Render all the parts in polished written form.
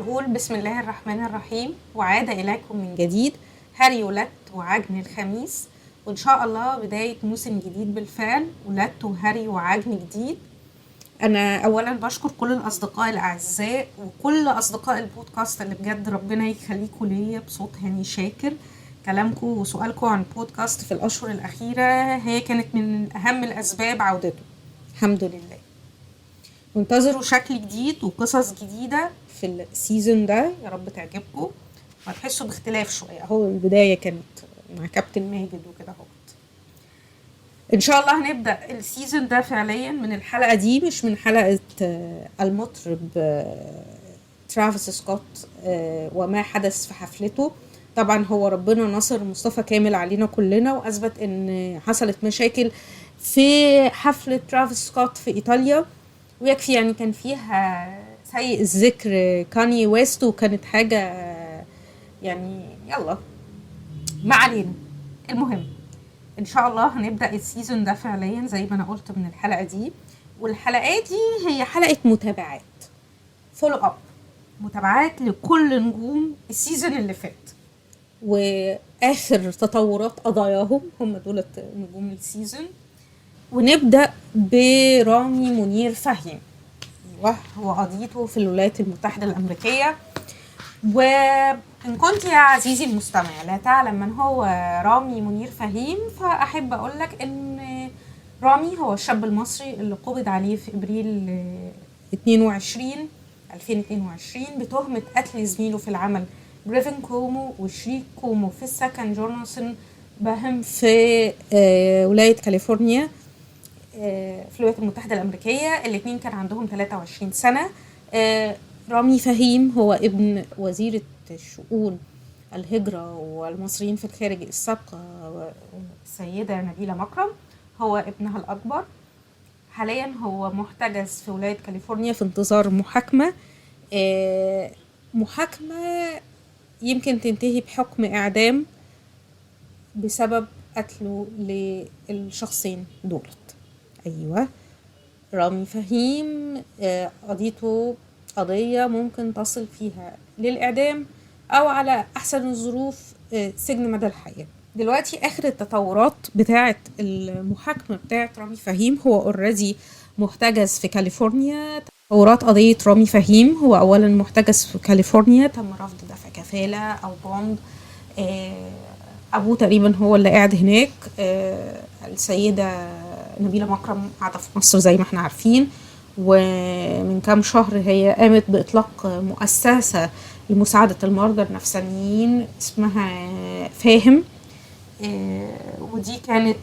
ونقول بسم الله الرحمن الرحيم. وعاد إليكم من جديد هري ولت وعجن الخميس، وإن شاء الله بداية موسم جديد بالفعل، ولت وهري وعجن جديد. أنا أولا بشكر كل الأصدقاء الأعزاء وكل أصدقاء البودكاست اللي بجد ربنا يخليكوا ليا بصوت هاني شاكر. كلامكم وسؤالكم عن البودكاست في الأشهر الأخيرة هي كانت من أهم الأسباب عودته، الحمد لله. وانتظروا شكل جديد وقصص جديدة في ال season ده، يا رب تعجبكم وهتحسوا باختلاف شوية. اهو البداية كانت مع كابتن ماجد وكده اهوت. ان شاء الله هنبدأ ال season ده فعليا من الحلقة دي، مش من حلقة المطرب ترافيس سكوت وما حدث في حفلته. طبعا هو ربنا نصر مصطفى كامل علينا كلنا واثبت ان حصلت مشاكل في حفلة ترافيس سكوت في ايطاليا، ويكفي يعني كان فيها سيء الذكر كاني ويست، وكانت حاجة يعني يلا ما علينا. المهم ان شاء الله هنبدأ ال season ده فعليا زي ما انا قلت من الحلقة دي، والحلقات دي هي حلقة متابعات، follow up، متابعات لكل نجوم ال season اللي فات واخر تطورات قضاياهم، هم دولت نجوم ال season. ونبدأ برامي منير فهيم، وهو قضيته في الولايات المتحدة الأمريكية. وإن كنت يا عزيزي المستمع لا تعلم من هو رامي منير فهيم، فأحب أقول لك إن رامي هو الشاب المصري اللي قبض عليه في إبريل 2022 بتهمة قتل زميله في العمل جريفن كومو وشريك كومو في السكن جوناثان باهم في ولاية كاليفورنيا في الولايات المتحدة الأمريكية. الاثنين كان عندهم 23 سنة. رامي فهيم هو ابن وزيرة الشؤون الهجرة والمصريين في الخارج السابقة السيدة نبيلة مكرم، هو ابنها الأكبر. حاليا هو محتجز في ولاية كاليفورنيا في انتظار محاكمة، محاكمة يمكن تنتهي بحكم إعدام بسبب قتله للشخصين دولت. أيوة، رامي فهيم قضيته قضية ممكن تصل فيها للإعدام أو على أحسن الظروف سجن مدى الحياة. دلوقتي آخر التطورات بتاعة المحاكمة بتاعة رامي فهيم، هو already محتجز في كاليفورنيا. تطورات قضية رامي فهيم، هو أولا محتجز في كاليفورنيا، تم رفض دفع كفالة أو bond. أبوه تقريبا هو اللي قاعد هناك. السيدة نبيلة مكرم قاعدة في مصر زي ما احنا عارفين، ومن كام شهر هي قامت بإطلاق مؤسسة لمساعدة المرضى النفسانيين اسمها فاهم، ودي كانت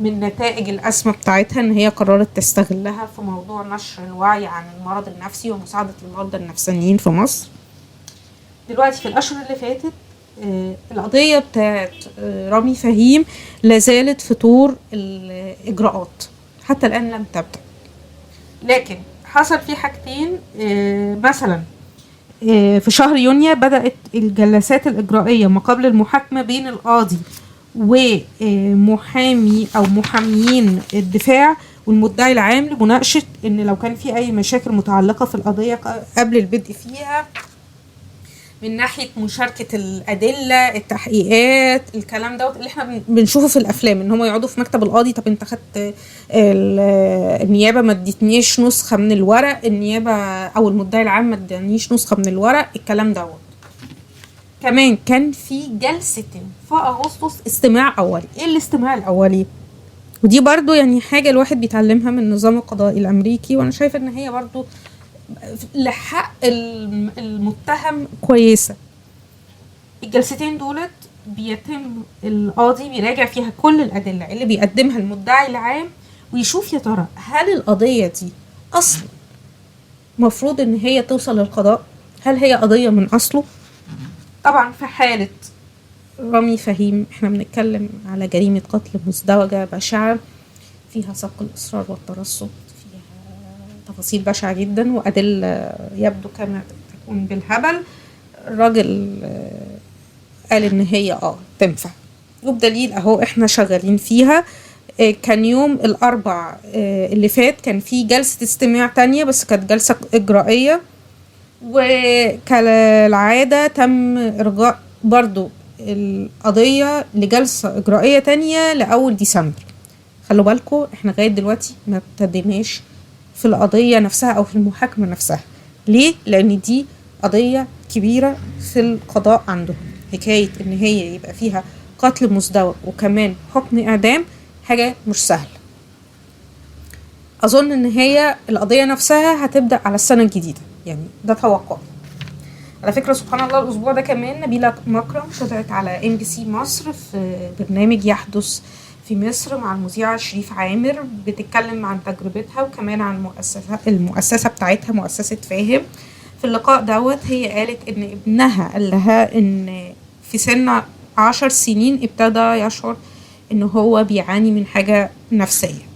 من نتائج الأزمة بتاعتها إن هي قررت تستغلها في موضوع نشر الوعي عن المرض النفسي ومساعدة المرضى النفسانيين في مصر. دلوقتي في الأشهر اللي فاتت القضية بتاعت رامي فهيم لازالت في طور الإجراءات، حتى الآن لم تبدأ، لكن حصل في حاجتين. مثلا في شهر يونيو بدأت الجلسات الإجرائية ما قبل المحاكمة بين القاضي ومحامي أو محاميين الدفاع والمدعي العام لمناقشة إن لو كان في أي مشاكل متعلقة في القضية قبل البدء فيها، من ناحية مشاركة الأدلة، التحقيقات، الكلام دوت اللي احنا بنشوفه في الأفلام، إن هم يقعدوا في مكتب القاضي، طب انت خدت النيابة ما ادتنيش نسخة من الورق، النيابة أو المدعي العام ما ادانيش نسخة من الورق، الكلام دوت. كمان كان في جلستين في أغسطس استماع أولي. إيه الاستماع الأولي؟ ودي برضو يعني حاجة الواحد بيتعلمها من النظام القضائي الأمريكي، وأنا شايفة إن هي برضو لحق المتهم كويسة. الجلستين دولت بيتم القاضي بيراجع فيها كل الأدلة اللي بيقدمها المدعي العام، ويشوف يا ترى هل القضية دي أصلا مفروض إن هي توصل للقضاء، هل هي قضية من أصله. طبعا في حالة رامي فهيم احنا بنتكلم على جريمة قتل مزدوجة بشعة فيها سبق الإصرار والترصد، فيها تفاصيل بشعة جدا وأدلة يبدو كما تكون بالهبل. الراجل قال إن هي تنفع، وبدليل أهو احنا شغالين فيها. كان يوم الأربع اللي فات كان في جلسة استماع تانية، بس كانت جلسة إجرائية. وكالعادة تم إرجاء برضو القضية لجلسة إجرائية تانية لأول ديسمبر. خلوا بالكم احنا لغاية دلوقتي ما ابتديناش في القضية نفسها أو في المحاكمة نفسها. ليه؟ لأن دي قضية كبيرة في القضاء عندهم، حكاية إن هي يبقى فيها قتل مزدوج وكمان حكم إعدام حاجة مش سهلة. أظن إن هي القضية نفسها هتبدأ على السنة الجديدة، يعني ده توقعي. على فكرة سبحان الله الأسبوع ده كمان نبيلة مكرم طلعت على MBC مصر في برنامج يحدث في مصر مع المذيعة شريف عامر، بتتكلم عن تجربتها وكمان عن المؤسسة بتاعتها، مؤسسة فاهم. في اللقاء دوت هي قالت إن ابنها قال لها إن في سن 10 سنين ابتدى يشعر إن هو بيعاني من حاجة نفسية،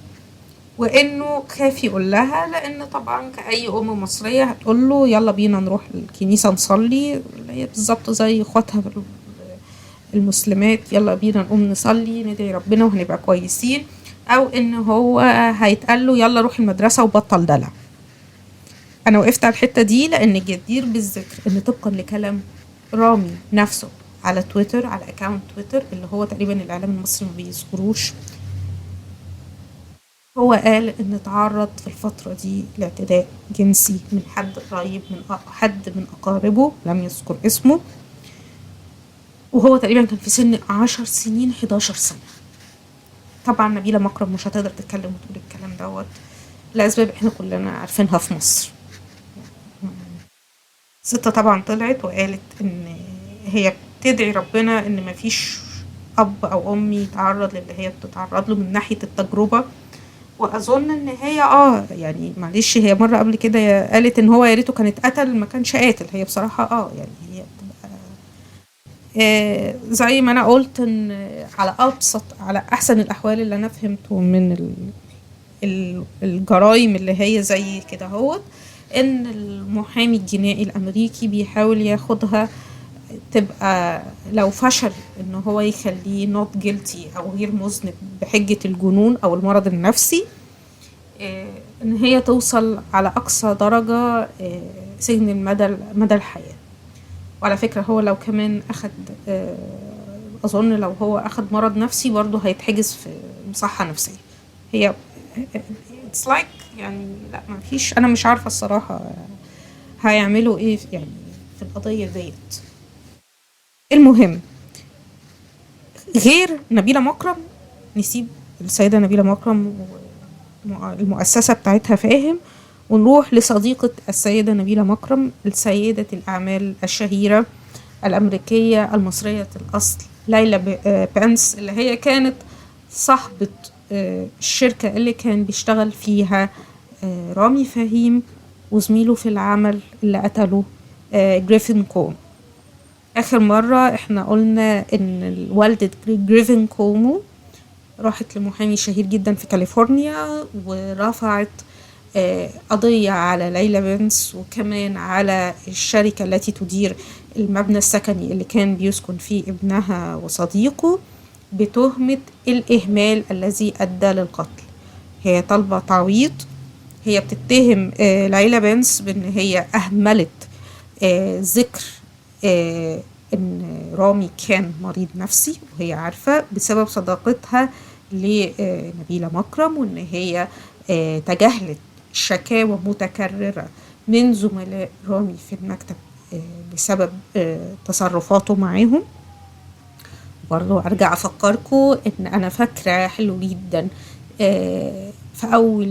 وإنه خاف يقول لها لأن طبعا كأي أم مصرية هتقول له يلا بينا نروح الكنيسة نصلي، اللي هي بالظبط زي إخواتها المسلمات، يلا بينا نقوم نصلي ندعي ربنا وهنبقى كويسين، أو إن هو هيتقال له يلا روح المدرسة وبطل دلع. أنا وقفت على الحتة دي لأن الجدير بالذكر إن طبقا لكلام رامي نفسه على تويتر، على account تويتر اللي هو تقريبا الإعلام المصري ما بيذكروش، هو قال إن تعرض في الفترة دي لاعتداء جنسي من حد قريب، من حد من أقاربه لم يذكر اسمه، وهو تقريبا كان في سن 10 سنين 11 سنة. طبعا نبيلة مكرم مش هتقدر تتكلم وتقول الكلام دوت لأسباب احنا كلنا عارفينها في مصر. ستة طبعا طلعت وقالت إن هي بتدعي ربنا إن مفيش أب أو أم يتعرض للي هي بتتعرض له من ناحية التجربة، وأظن إن هي يعني معلش هي مرة قبل كده قالت إن هو يا ريته كان اتقتل ما كانش قاتل. هي بصراحة يعني هي بتبقى زي ما أنا قلت إن على أبسط، على أحسن الأحوال اللي أنا فهمته من الجرائم اللي هي زي كده هوت، إن المحامي الجنائي الأمريكي بيحاول ياخدها تبقى لو فشل إن هو يخليه not guilty أو غير مذنب بحجة الجنون أو المرض النفسي، إن هي توصل على أقصى درجة سجن مدى الحياة. وعلى فكرة هو لو كمان أخد، أظن لو هو أخد مرض نفسي برضه هيتحجز في مصحة نفسية. هي it's like يعني لا ما فيش، أنا مش عارفة الصراحة هيعملوا إيه يعني في القضية ديت. المهم غير نبيلة مكرم، نسيب السيدة نبيلة مكرم المؤسسة بتاعتها فاهم، ونروح لصديقة السيدة نبيلة مكرم، السيدة الأعمال الشهيرة الأمريكية المصرية الأصل ليلى بنس، اللي هي كانت صاحبة الشركة اللي كان بيشتغل فيها رامي فهيم وزميله في العمل اللي قتله جريفين كومو. آخر مرة احنا قلنا إن والدة جريفين كومو راحت لمحامي شهير جدا في كاليفورنيا ورفعت قضية على ليلى بنس وكمان على الشركة التي تدير المبنى السكني اللي كان بيسكن فيه ابنها وصديقه بتهمة الإهمال الذي أدى للقتل. هي طالبة تعويض، هي بتتهم ليلى بنس بأن هي أهملت ذكر إن رامي كان مريض نفسي وهي عارفة بسبب صداقتها لنبيلة مكرم، وإن هي تجاهلت شكاوى متكررة من زملاء رامي في المكتب بسبب تصرفاته معاهم. برضو أرجع أفكركم إن أنا فاكرة حلو جدا في أول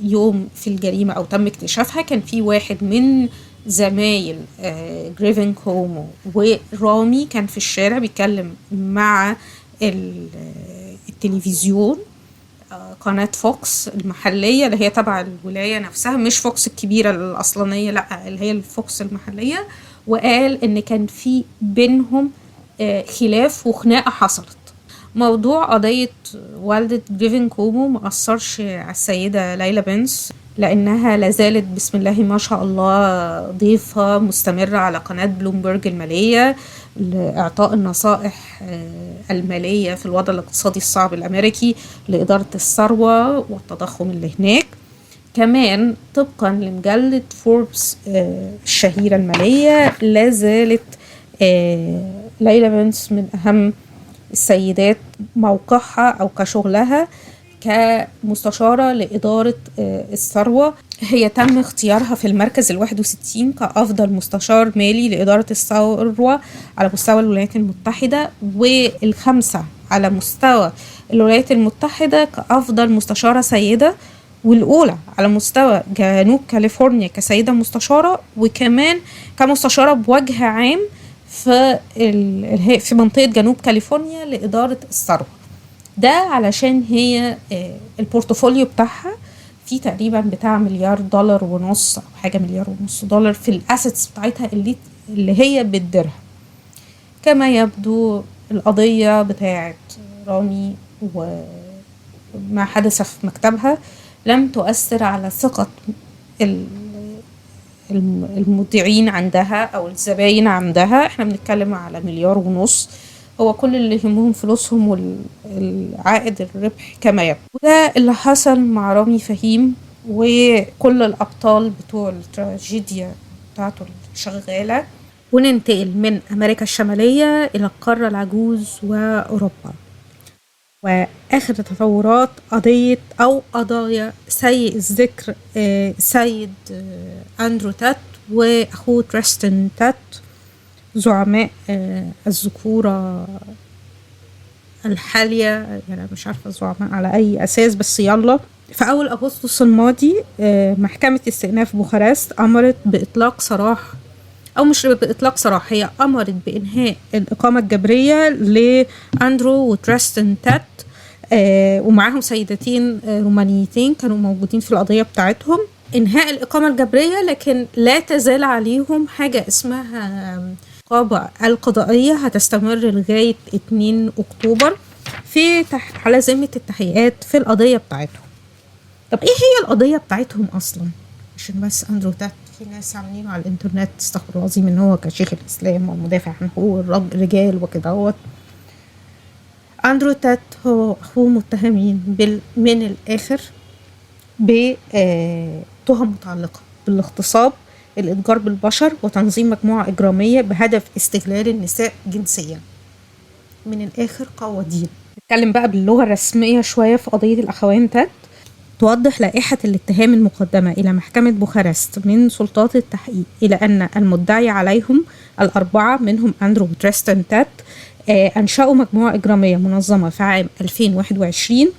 يوم في الجريمة أو تم اكتشافها كان في واحد من زمايل جريفين كومو ورامي كان في الشارع بيتكلم مع التلفزيون، قناة فوكس المحلية اللي هي تبع الولاية نفسها، مش فوكس الكبيرة الأصلانية، لأ اللي هي الفوكس المحلية، وقال إن كان في بينهم خلاف وخناقة حصلت. موضوع قضية والدة جريفين كومو ما أثرش على السيدة ليلى بنس لأنها لازالت بسم الله ما شاء الله ضيفة مستمرة على قناة بلومبرج المالية لإعطاء النصائح المالية في الوضع الاقتصادي الصعب الأمريكي لإدارة الثروة والتضخم اللي هناك. كمان طبقا لمجلة فوربس الشهيرة المالية، لا زالت ليلى بنس من أهم السيدات موقعها أو كشغلها كمستشارة لإدارة الثروة. هي تم اختيارها في المركز 61 كأفضل مستشار مالي لإدارة الثروة على مستوى الولايات المتحدة، والخمسة على مستوى الولايات المتحدة كأفضل مستشارة سيدة، والأولى على مستوى جنوب كاليفورنيا كسيدة مستشارة، وكمان كمستشارة بوجه عام في منطقة جنوب كاليفورنيا لإدارة الثروة. ده علشان هي ال portfolio بتاعها في تقريبا بتاع $1.5 مليار أو حاجة $1.5 مليار في ال assets بتاعتها اللي هي بتديرها. كما يبدو القضية بتاعت رامي وما حدث في مكتبها لم تؤثر على ثقة المودعين عندها أو الزباين عندها. احنا بنتكلم على $1.5 مليار، هو كل اللي يهمهم فلوسهم والعائد الربح كما يبدو. وده اللي حصل مع رامي فهيم وكل الأبطال بتوع التراجيديا بتاعته الشغالة. وننتقل من أمريكا الشمالية إلى القارة العجوز وأوروبا، وآخر تطورات قضية أو قضايا سيء الذكر سيد أندرو تات وأخوه تريستن تات، زعماء الذكورة الحالية. يعني مش عارفة زعماء على أي أساس، بس يلا. في أول أغسطس الماضي محكمة استئناف بوخارست أمرت بإطلاق سراح، أو مش بإطلاق سراح، هي أمرت بإنهاء الإقامة الجبرية لأندرو وتريستن تات ومعاهم سيدتين رومانيتين كانوا موجودين في القضية بتاعتهم. إنهاء الإقامة الجبرية، لكن لا تزال عليهم حاجة اسمها الرقابة القضائية هتستمر لغاية 2 أكتوبر في على ذمة التحقيقات في القضية بتاعتهم. طب إيه هي القضية بتاعتهم أصلا؟ عشان بس أندرو تات في ناس عاملينه على الإنترنت استغفر الله العظيم إن هو كشيخ الإسلام والمدافع عن حقوق الرجال وكده. أندرو تات هو أخوه متهمين من الآخر بتهم متعلقة بالاغتصاب، الإتجار بالبشر، وتنظيم مجموعة إجرامية بهدف استغلال النساء جنسيا. من الآخر قوادين. نتكلم بقى باللغة الرسمية شوية في قضية الأخوين تات. توضح لائحة الاتهام المقدمة إلى محكمة بوخارست من سلطات التحقيق إلى أن المدعي عليهم الأربعة منهم أندرو وتريستن تات أنشأوا مجموعة إجرامية منظمة في عام 2021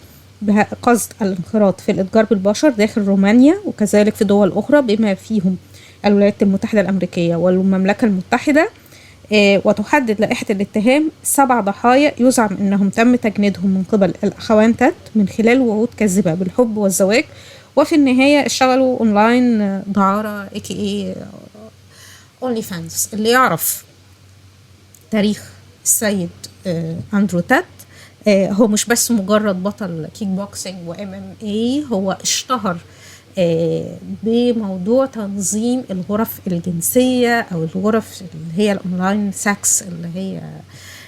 بقصد الانخراط في الإتجار بالبشر داخل رومانيا وكذلك في دول أخرى بما فيهم الولايات المتحدة الأمريكية والمملكة المتحدة. وتحدد لائحة الاتهام 7 ضحايا يزعم أنهم تم تجنيدهم من قبل الأخوان تات من خلال وعود كاذبة بالحب والزواج، وفي النهاية اشتغلوا أونلاين دعارة AKA OnlyFans. اللي يعرف تاريخ السيد أندرو تات، هو مش بس مجرد بطل كيك بوكسينج و MMA، هو اشتهر بموضوع تنظيم الغرف الجنسية أو الغرف اللي هي ال online sex، اللي هي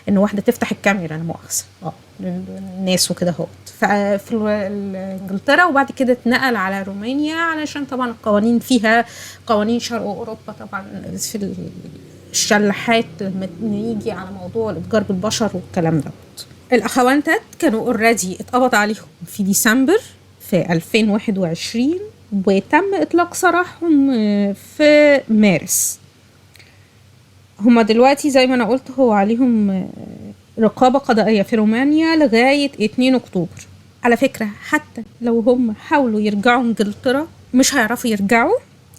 إن واحدة تفتح الكاميرا أنا مؤاخذة للناس وكده اهوت في إنجلترا، وبعد كده اتنقل على رومانيا علشان طبعا القوانين فيها قوانين شرق أوروبا طبعا في الشلحات لما نيجي على موضوع الإتجار بالبشر والكلام ده. الأخوان تات كانوا already اتقبض عليهم في ديسمبر في 2021 وتم إطلاق سراحهم في مارس. هما دلوقتي زي ما أنا قلت هو عليهم رقابة قضائية في رومانيا لغاية 2 أكتوبر. على فكرة حتى لو هم حاولوا يرجعوا إنجلترا مش هيعرفوا يرجعوا،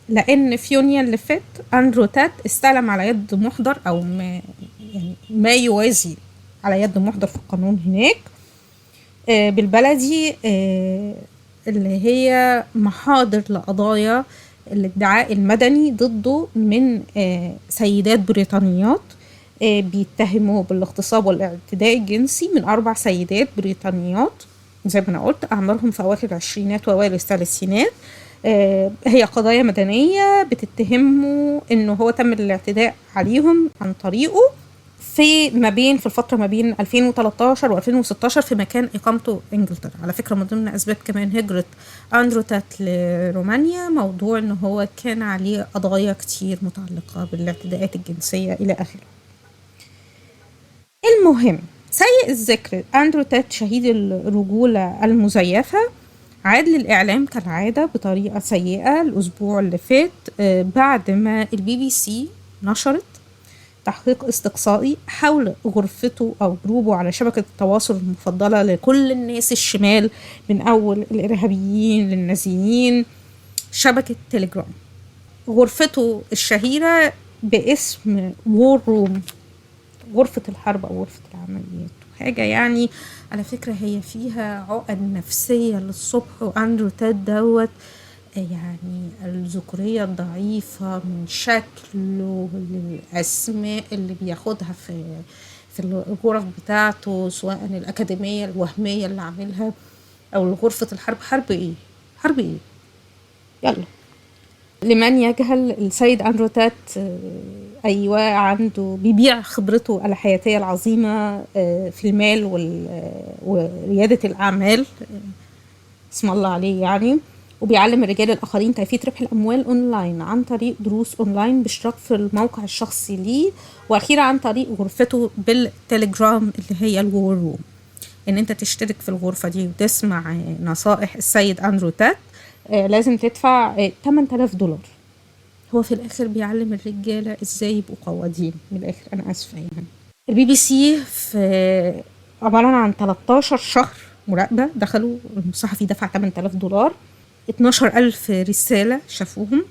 لأن في يونيو اللي فات أندرو تات استلم على يد محضر أو ما يعني ما يوازي على يد محضر في القانون هناك بالبلدي اللي هي محاضر لقضايا الادعاء المدني ضده من سيدات بريطانيات بيتهموه بالاغتصاب والاعتداء الجنسي من 4 سيدات بريطانيات زي ما أنا قلت أعمارهم في أواخر العشرينات وأوائل الثلاثينات. هي قضايا مدنية بتتهمه إنه هو تم الاعتداء عليهم عن طريقه. في ما بين في الفترة ما بين 2013 و2016 في مكان إقامته إنجلترا. على فكرة من ضمن أسباب كمان هجرة أندرو تات لرومانيا موضوع إن هو كان عليه قضايا كتير متعلقة بالاعتداءات الجنسية إلى آخره. المهم سيء الذكر أندرو تات شهيد الرجولة المزيفة عاد للإعلام كالعادة بطريقة سيئة الأسبوع اللي فات، بعد ما البي بي سي نشرت تحقيق استقصائي حول غرفته أو جروبه على شبكة التواصل المفضلة لكل الناس الشمال من أول الإرهابيين للنازيين، شبكة تليجرام. غرفته الشهيرة باسم War Room، غرفة الحرب أو غرفة العمليات، حاجة يعني على فكرة هي فيها عقد نفسية للصبح. وأندرو تات دوت يعني الذكورية الضعيفة من شكله للأسماء اللي بياخدها في الغرف بتاعته، سواء الأكاديمية الوهمية اللي عاملها أو غرفة الحرب. حرب إيه؟ حرب إيه؟ يلا لمن يجهل السيد أندرو تات، أيوة عنده بيبيع خبرته الحياتية العظيمة في المال وريادة الأعمال، اسم الله عليه يعني، وبيعلم الرجال الآخرين كيفية ربح الأموال أونلاين عن طريق دروس أونلاين باشتراك في الموقع الشخصي ليه، وأخيرا عن طريق غرفته بالتليجرام اللي هي ال War Room. إن أنت تشترك في الغرفة دي وتسمع نصائح السيد أندرو تات لازم تدفع $8,000. هو في الآخر بيعلم الرجالة إزاي يبقوا قوادين من الآخر، أنا آسفة يعني. البي بي سي في عبارة عن 13 شهر مراقبة دخلوا، الصحفي دفع $8,000، 12,000 رسالة شافوهم،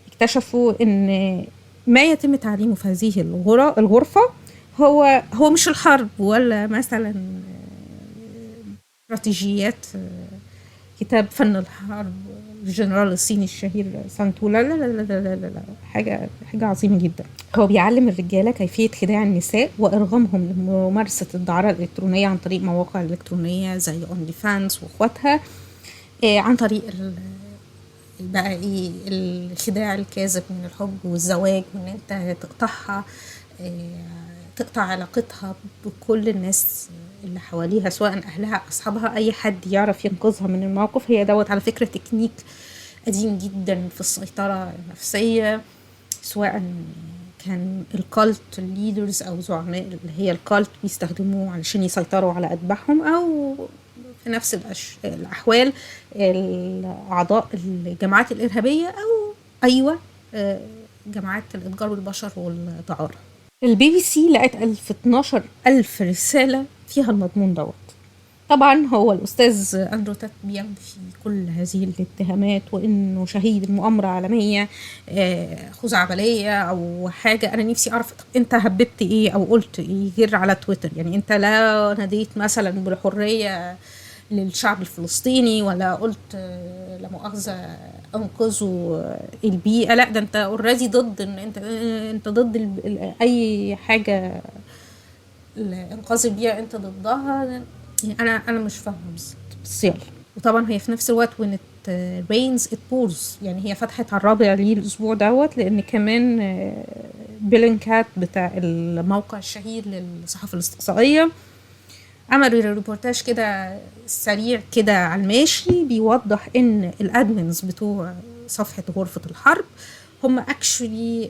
اكتشفوا إن ما يتم تعليمه في هذه الغرفة هو مش الحرب ولا مثلا استراتيجيات كتاب فن الحرب الجنرال الصيني الشهير سانتولا، لا لا لا لا لا لا، حاجة عظيمة جدا. هو بيعلم الرجالة كيفية خداع النساء وإرغامهم لممارسة الدعارة الإلكترونية عن طريق مواقع إلكترونية زي OnlyFans وإخواتها، عن طريق بقى إيه الخداع الكاذب من الحب والزواج، وإن أنت تقطعها، تقطع علاقتها بكل الناس اللي حواليها سواء أهلها أصحابها أي حد يعرف ينقذها من الموقف. هي دوت على فكرة تكنيك قديم جدا في السيطرة النفسية، سواء كان ال cult leaders أو زعماء اللي هي ال cult بيستخدموه علشان يسيطروا على أتباعهم، أو في نفس الأحوال الأعضاء الجماعات الإرهابية أو أيوة جماعات الإتجار بالبشر والدعارة. البي بي سي لقت 12,000 رسالة فيها المضمون دوت. طبعا هو الأستاذ أندرو تات بينفي كل هذه الاتهامات وإنه شهيد المؤامرة عالمية خزعبلية أو حاجة. أنا نفسي أعرف طب أنت هببت إيه أو قلت إيه غير على تويتر؟ يعني أنت لا ناديت مثلا بالحرية للشعب الفلسطيني ولا قلت لا مؤاخذة أنقذوا البيئة، لا ده أنت already ضد إن أنت ضد أي حاجة لإنقاذ البيئة أنت ضدها. يعني أنا مش فاهمة بالظبط، بس يلا. وطبعا هي في نفس الوقت when it rains it pours، يعني هي فتحت على الرابع ليه الأسبوع دوت، لأن كمان بيلينكات بتاع الموقع الشهير للصحافة الاستقصائية عملوا ريبورتاج كده سريع كده على الماشي بيوضح ان ال admins بتوع صفحة غرفة الحرب هم actually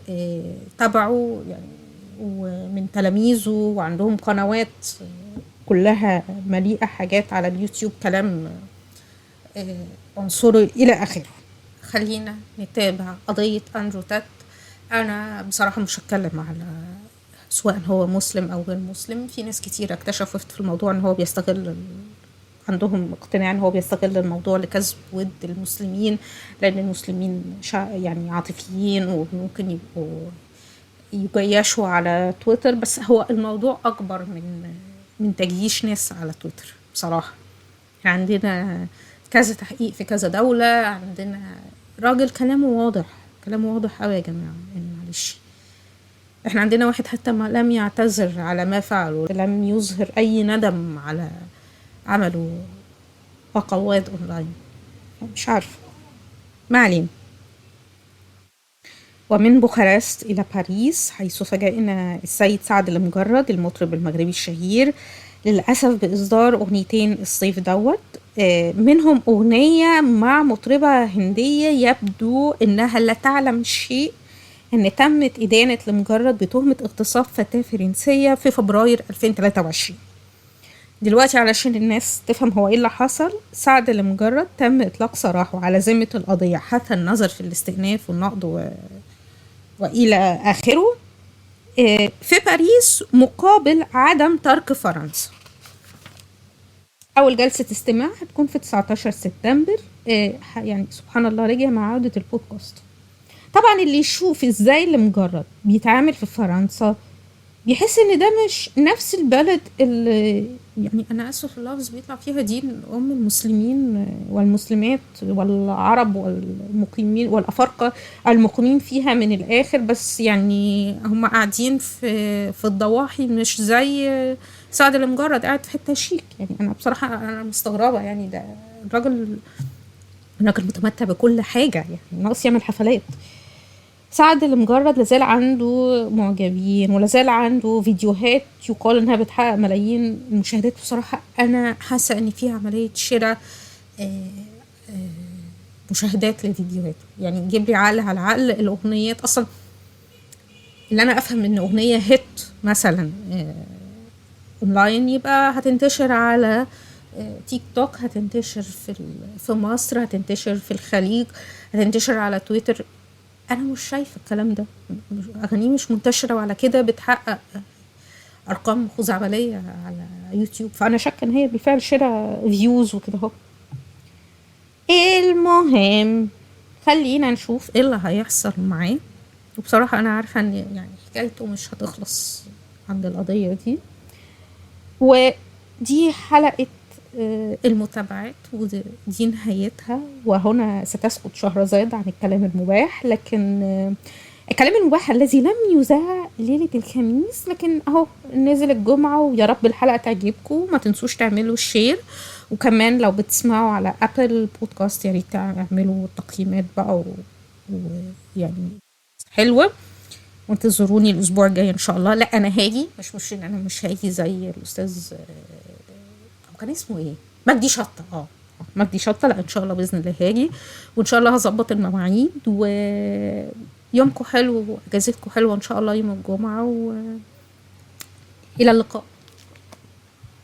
تبعوا يعني ومن تلاميذه، وعندهم قنوات كلها مليئة حاجات على اليوتيوب كلام عنصري إلى آخره. خلينا نتابع قضية أندرو تات. أنا بصراحة مش هتكلم على سواء هو مسلم أو غير مسلم، في ناس كتير اكتشفت في الموضوع إن هو بيستغل، عندهم اقتناع إن هو بيستغل الموضوع لكسب ود المسلمين، لأن المسلمين يعني عاطفيين وممكن يبقوا يجيشوا على تويتر. بس هو الموضوع أكبر من تجيش ناس على تويتر بصراحة. عندنا كذا تحقيق في كذا دولة، عندنا راجل كلامه واضح، كلامه واضح قوي يا جماعة، يعني معلش احنا عندنا واحد حتى ما لم يعتذر على ما فعله، لم يظهر اي ندم على عمله وقوات اونلاين، مش عارفة، ما علينا. ومن بوخارست إلى باريس، حيث فاجأنا السيد سعد المجرد المطرب المغربي الشهير للأسف بإصدار أغنيتين الصيف دوت، منهم أغنية مع مطربة هندية يبدو أنها لا تعلم شيء أن تمت إدانة المجرد بتهمة اغتصاب فتاة فرنسية في فبراير 2023. دلوقتي علشان الناس تفهم هو إيه اللي حصل، سعد المجرد تم إطلاق سراحه على ذمة القضية حتى النظر في الاستئناف والنقض وإلى آخره في باريس مقابل عدم ترك فرنسا. أول جلسة استماع هتكون في 19 سبتمبر. يعني سبحان الله رجع مع عودة البودكاست. طبعا اللي يشوف ازاي المجرد بيتعامل في فرنسا بيحس ان ده مش نفس البلد اللي يعني انا اسف في اللفظ بيطلع فيها دين ام المسلمين والمسلمات والعرب والمقيمين والافارقه المقيمين فيها من الاخر، بس يعني هم قاعدين في الضواحي، مش زي سعد المجرد قاعد في حته شيك. يعني انا بصراحه انا مستغربه، يعني ده الراجل متمتع بكل حاجه، يعني ناقص يعمل حفلات. سعد المجرد لازال عنده معجبين ولازال عنده فيديوهات يقال انها بتحقق ملايين المشاهدات. بصراحة انا حاسة ان فيها عملية شراء مشاهدات للفيديوهات، يعني جيب لي عقل على عقل. الاغنيات اصلا اللي انا افهم ان اغنية hit مثلا اونلاين يبقى هتنتشر على تيك توك، هتنتشر في مصر، هتنتشر في الخليج، هتنتشر على تويتر. انا مش شايفه الكلام ده، اغانيه مش منتشره وعلى كده بتحقق ارقام خزعبليه على يوتيوب، فانا شاكه ان هي بالفعل شراء views وكده اهو. المهم خلينا نشوف ايه اللي هيحصل معاه، وبصراحه انا عارفه ان يعني حكايته مش هتخلص عند القضيه دي. ودي حلقه المتابعات ودي نهايتها، وهنا ستسكت شهرزاد عن الكلام المباح، لكن الكلام المباح الذي لم يذاع ليلة الخميس، لكن اهو نزل الجمعة، ويا رب الحلقة تعجبكم. ما تنسوش تعملوا share، وكمان لو بتسمعوا على Apple Podcast يا ريت تعملوا تقييمات بقى ويعني حلوة. وانتظروني الأسبوع الجاي إن شاء الله. لا أنا هاجي، مش إن أنا مش هاجي زي الأستاذ كان اسمه ايه، مجدي شطة. مجدي شطة. لا ان شاء الله باذن الله هاجي، وان شاء الله هظبط المواعيد، ويومكم حلو واجازتكم حلوه ان شاء الله يوم الجمعه، والى اللقاء.